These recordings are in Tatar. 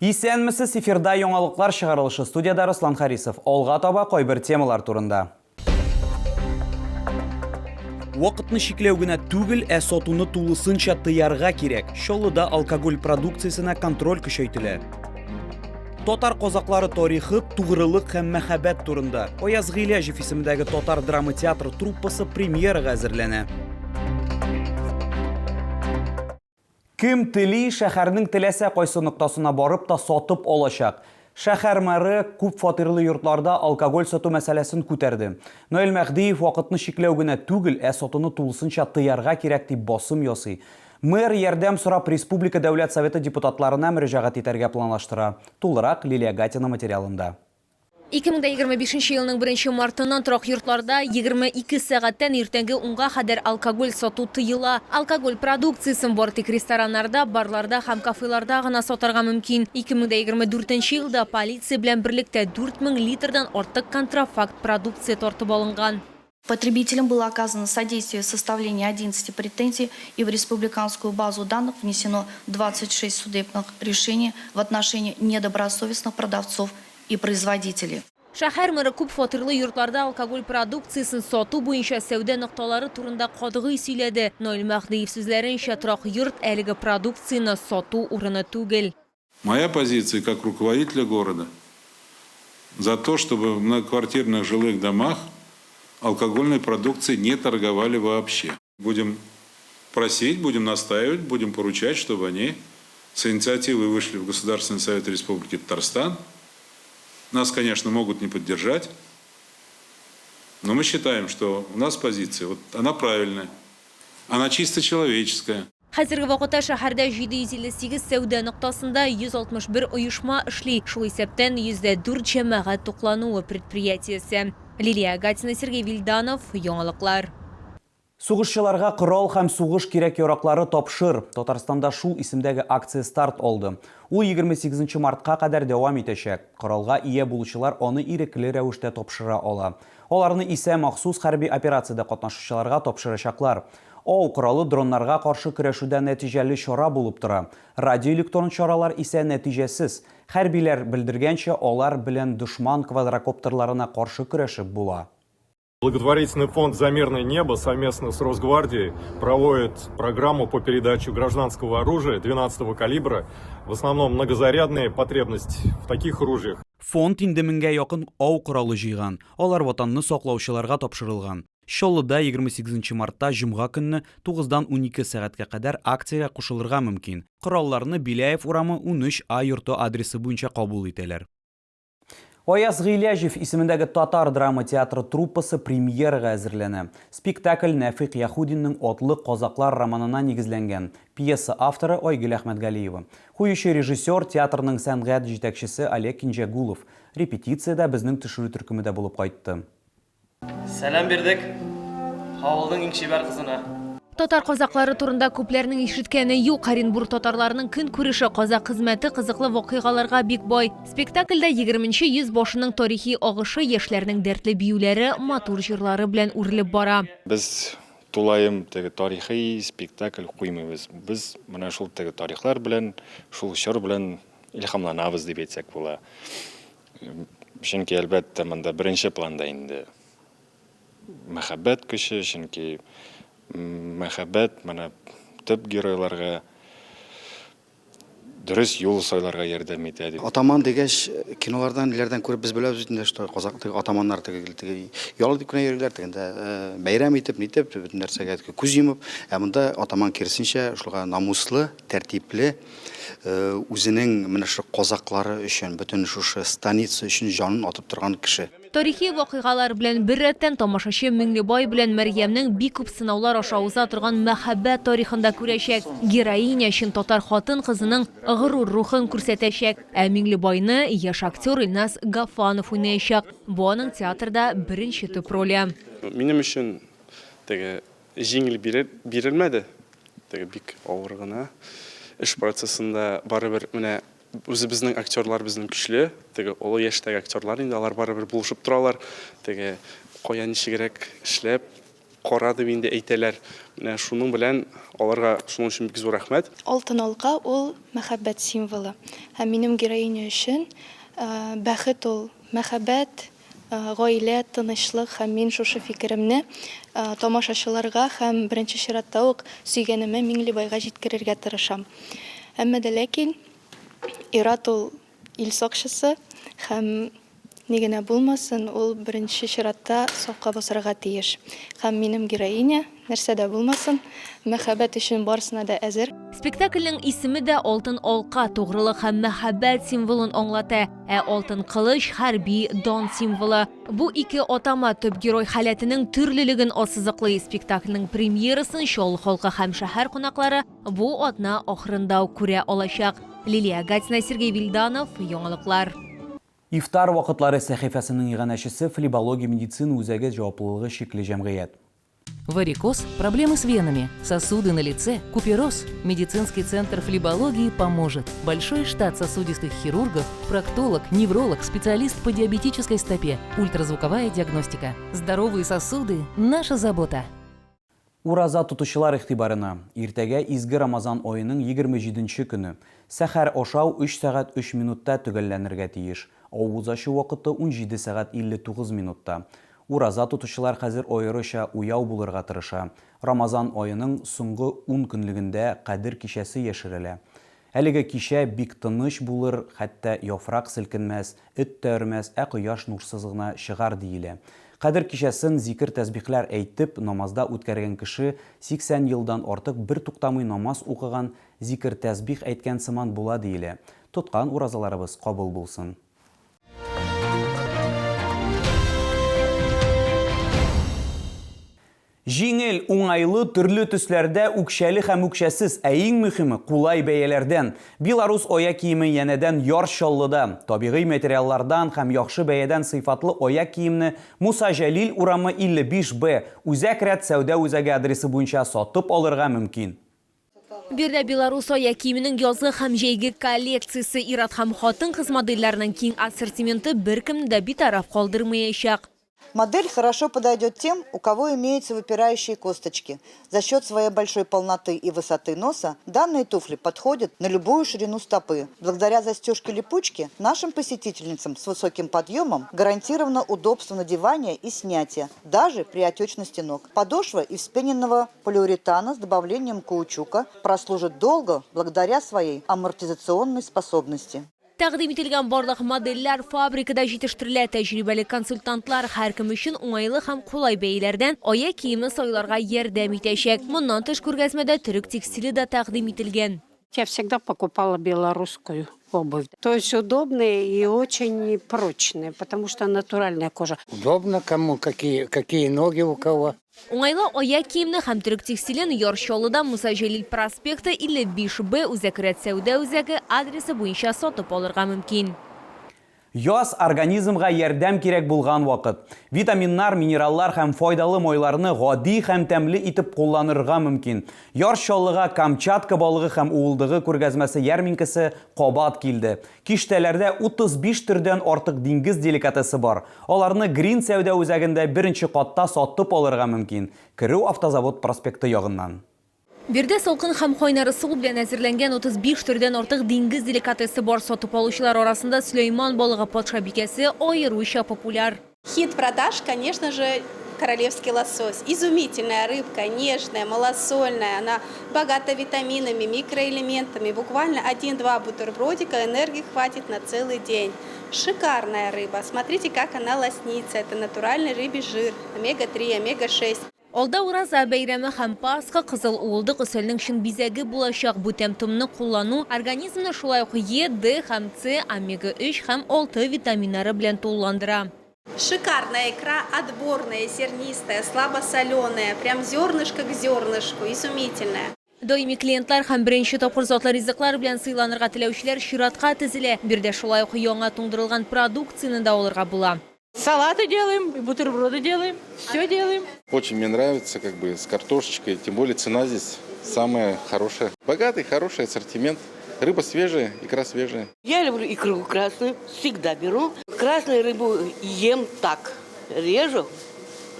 Исәнмесез, эфирда яңалыклар чыгарылышы студиядә Руслан Харисов. Алга таба кайбер темалар турында. Вакытны чикләү генә түгел, ә сатуны тулысынча тыярга кирәк. Чаллыда алкоголь продукциясенә контроль көчәйтелә. Татар казаклары тарихы, тугрылык һәм мәхәббәт турында. Аяз Гыйләҗев исемендәге татар драма театры труппасы премьерага әзерләнә. Кем тели, шәһәрнең теләсә кайсы ноктасына барып та сатып алачак. Шәһәр мэры күп фатирлы йортларда алкоголь сату мәсьәләсен күтәрде. Наил Мәһдиев вакытны чикләү генә түгел, ә сатуны тулысынча тыярга кирәк дип басым ясый. Мэр ярдәм сорап республика Дәүләт Советы депутатларына мөрәҗәгать итәргә планлаштыра. Тулырак Лилия Гатина материалында. 2025 елның беренче мартыннан торак йортларда 22 сәгатьтән иртәнге унга кадәр алкоголь сату тыела. Алкоголь продукциясен бары тик рестораннарда, барларда һәм кафеларда гына сатарга мөмкин. 2024 елда полиция белән берлектә 4000 литрдан артык контрафакт продукция тартып алынган. Потребителям было оказано содействие в составлении 11 претензий и в республиканскую базу данных внесено 26 судебных решений в отношении недобросовестных продавцов и производителей. Шәһәр мэры күп фатирлы йортларда алкоголь продукциясен сату буенча сәүдә нокталары турында катгый сөйләде. Наил Мәһдиев сүзләренчә, торак йорт әлеге продукцияне сату урыны түгел. Моя позиция как руководителя города за то, чтобы в многоквартирных жилых домах алкогольной продукцией не торговали вообще. Будем просить, будем настаивать, будем поручать, чтобы они с инициативой вышли в Государственный совет Республики Татарстан. Нас, конечно, могут не поддержать, но мы считаем, что у нас позиция, вот она правильная, она чисто человеческая. Хәзерге вакытта шәһәрдә 758 сәүдә ноктасында 161 оешма эшли, шул исәптән 104 җәмәгать туклануы предприятиесе. Лилия Гатина, Сергей Вильданов, Яңалыклар. Сугышчыларга корал һәм сугыш кирәк-яраклары тапшыр! Татарстанда шул исемдәге акция старт алды. Ул 28 нче мартка кадәр дәвам итәчәк. Коралга ия булучылар аны ирекле рәвештә тапшыра ала. Аларны исә махсус хәрби операциядә катнашучыларга тапшырачаклар. Ау коралы дроннарга каршы көрәшүдә нәтиҗәле чара булып тора. Радиоэлектрон чаралар исә нәтиҗәсез. Хәрбиләр белдергәнчә, алар белән дошман квадрокоптерларына каршы көрәшеп була. Благотворительный фонд «За мирное небо» совместно с Росгвардией проводит программу по передаче гражданского оружия 12 калибра, в основном многозарядные, потребность в таких ружьях. Фонд инде меңгә якын ау коралы җыйган, алар Ватанны саклаучыларга тапшырылган. Чаллыда 28 нче мартта җомга көнне тугыздан 12 сәгатькә кадәр акциягә кушылырга мөмкин. Коралларны Беляев урамы 13 А йорты адресы буенча кабул итәләр. Аяз Гыйләҗев исемендәге татар драма театры труппасы премьерага әзерләнә. Спектакль Нәфыйк Яһүдинның Атлы казаклар романына нигезләнгән. Пьеса авторы Айгөл Әхмәтгалиева. Куючы режиссер, театрның сәнгать җитәкчесе Олег Кинҗәгулов. Репетициядә безнең төшерү төркеме дә булып кайтты. Сәлам бирдек авылның иң чибәр кызына. Татар казаклары турында күпләрнең ишеткәне юк. Оренбург татарларының көнкүреше, казак хезмәте кызыклы вакыйгаларга бик бай. Спектакльдә егерменче йөз башының тарихи агышы яшьләрнең дәртле биюләре, матур җырлары белән үрелеп бара. Без тулаем теге тарихи спектакль куймыйбыз. Без менә шул теге тарихлар белән, шул чор белән илһамланабыз дип әйтсәк була. Чөнки, әлбәттә, монда беренче планда инде мәхәббәт көче, чөнки мәхәббәт менә төп геройларга дөрес юл сайларга ярдәм итә дип. Атаман дигәч, кинолардан, ниләрдән күреп без беләбез бит инде, что казак теге атаманнар теге теге ял итеп кенә йөриләр, тегендә бәйрәм итеп, нитеп, бөтен нәрсәгә күз йомып. Ә монда атаман киресенчә, шулга намуслы, тәртипле, Үзенең менә шушы казаклары өчен, бөтен шушы станица өчен җанын атып торган кеше. Тарихи вакыйгалар белән беррәттән тамашачы Миңлебай белән Мәрьямнең бик күп сынаулар аша уза торган мәхәббәт тарихын да күрәчәк. Героиня чын татар хатын-кызының горур рухын күрсәтәчәк. Ә Миңлебайны яшь актер Илназ Гафанов уйнаячак. Бу аның театрда беренче төп роле. Минем өчен теге Җиңел бирелмәде, теге бик авыр гына. Эш процессында барыбер менә үзебезнең актерлар безнең көчле, теге олы яшьтәге актерлар инде алар барыбер булышып торалар. Теге кая ничегрәк эшләп, кара дип инде әйтәләр. Менә шуның белән аларга шуның өчен бик зур рәхмәт. Алтын алка ул мәхәббәт символы. Һәм минем героиня өчен бәхет ул мәхәббәт, гаилә, тынычлык һәм мин шушы фикеремне тамашачыларга һәм беренче чиратта ук сөйгәнемә Миңлебайга җиткерергә тырышам. Әмма дә ләкин ир-ат ул Ил сакчысы һәм ни генә булмасын, ул беренче чиратта сафка басарга тиеш. Һәм минем героиня, нәрсә дә булмасын, мәхәббәт өчен барысына да әзер. Спектакльнең исеме дә Алтын алка, тугрылык һәм мәхәббәт символын аңлата, ә Алтын кылыч, хәрби дан символы. Бу ике атама төп герой халәтенең төрлелеген ассызыклый. Спектакльнең премьерасын Чаллы халкы һәм шәһәр кунаклары Бу атна ахырында ук күрә алачак. Лилия Гатина, Сергей Вильданов, Яңалыклар. Ифтар вакытлары сәхифәсенең иганәчесе Флебология медицина үзәге җаваплылыгы чикле җәмгыять. Варикоз, проблемы с венами, сосуды на лице, купероз. Медицинский центр флебологии поможет. Большой штат сосудистых хирургов, проктолог, невролог, специалист по диабетической стопе, ультразвуковая диагностика. Здоровые сосуды – наша забота. Ураза тотучылар игътибарына! Иртәгә изге Рамазан аеның 27 нче көне. Сәхәр ашау өч сәгать өч минутта төгәлләнергә тиеш. Авыз ачу вакыты 17 сәгать 59 минутта. Ураза тотучылар хәзер аеруча уяу булырга тырыша. Рамазан аеның соңгы ун көнлегендә Кадер кичәсе яшерелә. Әлеге кичә бик тыныч булыр, хәтта яфрак селкенмәс, эт тә өрмәс, ә кояш нурсыз гына чыгар, диелә. Кадер кичәсен зикер-тәсбихләр әйтеп, намазда үткәргән кеше 80 елдан артык бертуктамый намаз укыган, зикер-тәсбих әйткән сыман була, диелә. Тоткан уразаларыбыз кабул булсын. Җиңел, уңайлы, төрле төсләрдә, үкчәле һәм үкчәсез, ә иң мөхиме, кулай бәяләрдән. Беларус аяк киеме янәдән Яр Чаллыда. Табигый материаллардан һәм яхшы бәядән сыйфатлы аяк киемне Муса Җәлил урамы 55 Б, Үзәк рәт сәүдә үзәге адресы буенча сатып алырга мөмкин. Биредә белорус аяк киеменең язгы һәм җәйге коллекциясе, ир-ат һәм хатын-кыз модельләренең киң ассортименты беркемне дә битараф калдырмаячак. Модель хорошо подойдет тем, у кого имеются выпирающие косточки. За счет своей большой полноты и высоты носа данные туфли подходят на любую ширину стопы. Благодаря застежке-липучке нашим посетительницам с высоким подъемом гарантировано удобство надевания и снятия, даже при отечности ног. Подошва из вспененного полиуретана с добавлением каучука прослужит долго благодаря своей амортизационной способности. Тәкъдим ителгән барлык модельләр фабрикада җитештерелә. Тәҗрибәле консультантлар һәркем өчен уңайлы һәм кулай бәяләрдән аяк киеме сайларга ярдәм итәчәк. Моннан тыш, күргәзмәдә төрек текстиле дә тәкъдим ителгән. Я всегда покупала белорусскую обувь. То есть удобные и очень прочные, потому что натуральная кожа. Удобно кому, какие, какие ноги у кого. Уңайлы аяк киемне һәм төрек текстилен Яр Чаллыда Муса Җәлил проспекты 55 Б Үзәк рәт сәүдә үзәге адресы буенча сатып алырга мөмкин. Яз, организмга ярдәм кирәк булган вакыт. Витаминнар, минераллар һәм файдалы майларны гади һәм тәмле итеп кулланырга мөмкин. Яр Чаллыга Камчатка балыгы һәм уылдыгы күргәзмәсе-ярминкәсе кабат килде. Киштәләрдә 35 төрдән артык диңгез деликатесы бар. Аларны Грин сәүдә үзәгендә беренче катта сатып алырга мөмкин. Керү Автозавод проспекты ягыннан. Биредә салкын һәм кайнар ысул белән әзерләнгән 35 төрдән артык диңгез деликатесы бар. Сатып алучылар арасында Сөләйман балыгы патшабикәсе аеруча популяр. Хит продаж, конечно же, королевский лосось. Изумительная рыбка, нежная, малосольная, она богата витаминами, микроэлементами. Буквально один-два бутербродика энергии хватит на целый день. Шикарная рыба. Смотрите, как она лоснится. Это натуральный рыбий жир, омега-3, омега-6. Алда Ураза бәйрәме һәм Пасха, кызыл уылдык өстәлнең чын бизәге булачак. Бу тәм-томны куллану организмны шулай ук Е, Д һәм С, омега-3 һәм 6 витаминнары белән тулыландыра. Шикарная икра, отборная, зернистая, слабосоленая, прям зернышко к зернышку, изумительная. Даими клиентлар һәм беренче тапкыр затлы ризыклар белән сыйланырга теләүчеләр чиратка тезелә. Биредә шулай ук яңа туңдырылган продукцияне дә алырга була. Салаты делаем, бутерброды делаем, все делаем. Очень мне нравится, как бы с картошечкой, тем более цена здесь самая хорошая. Богатый, хороший ассортимент. Рыба свежая, икра свежая. Я люблю икру красную, всегда беру. Красную рыбу ем так, режу,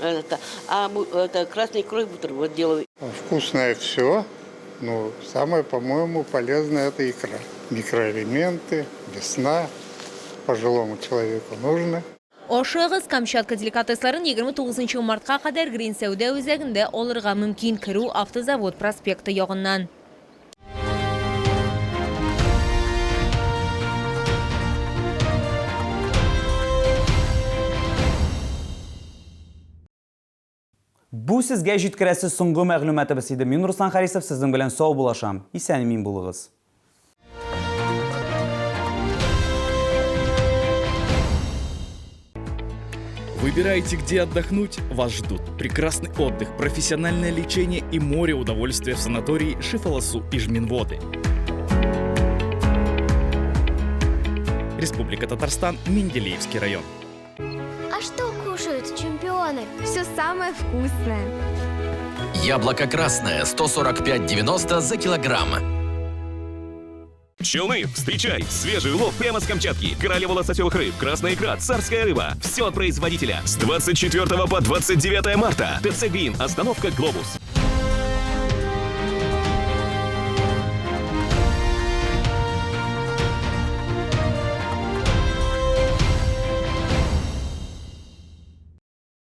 Это, а это, красной икрой бутерброд делаю. Вкусное все, но самое, по-моему, полезное – это икра. Микроэлементы, весна, пожилому человеку нужно. Ашыгыз, Камчатка деликатесларын 29 мартка кадәр Грин сәүдә үзәгендә алырга мөмкин. Керү Автозавод проспекты ягыннан. Бу сезгә җиткерәсе соңгы мәгълүматыбыз иде. Мин Руслан Харисов сезнең белән сау булашам. Исән-имин булыгыз. Выбирайте, где отдохнуть, вас ждут прекрасный отдых, профессиональное лечение и море удовольствия в санатории Шифаласу и Жминводы. Республика Татарстан, Менделеевский район. А что кушают чемпионы? Все самое вкусное. Яблоко красное 145,90 за килограмм. Челны, встречай! Свежий улов прямо с Камчатки. Королева лососевых рыб, красная икра, царская рыба. Все от производителя. С 24 по 29 марта. ТЦ Грин. Остановка Глобус.